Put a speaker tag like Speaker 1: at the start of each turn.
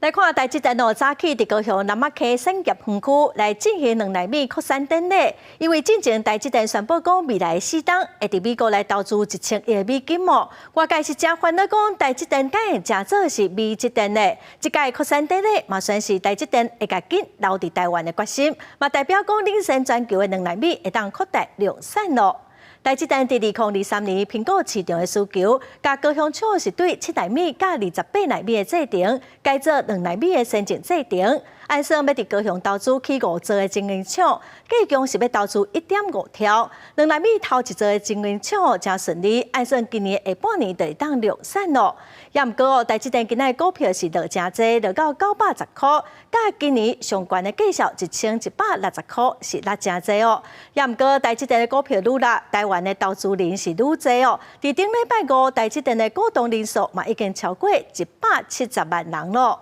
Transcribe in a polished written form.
Speaker 1: 來看台積電哦，早起佇高雄南仔溪產業園區來進行兩納米擴產典禮。因為進前台積電宣布講，未來四冬會佇美國來投資1000億美金哦。外界是誠煩惱講，台積電敢會誠做是美積電的。這屆擴產典禮嘛，宣示台積電會共緊留佇台灣的決心，嘛代表講領先全球的兩納米會當擴大量產咯。台積電佇2023年評估市場的需求，共高雄廠是對7納米佮28納米的製程，改做2納米的先進製程。按算欲佇高雄投資起五座的晶圓廠，計共是欲投資1.5兆。2納米頭一座的晶圓廠誠順利，按算今年下半年就會當量產咯。也毋過哦，台積電今仔股票是落誠濟，落到910箍，佮今年上懸的價數1160箍是落誠濟哦。也毋過台積電的股票愈落，台灣的投資人是愈濟哦。佇頂禮拜五，台積電的股東人數嘛已經超過170萬人咯。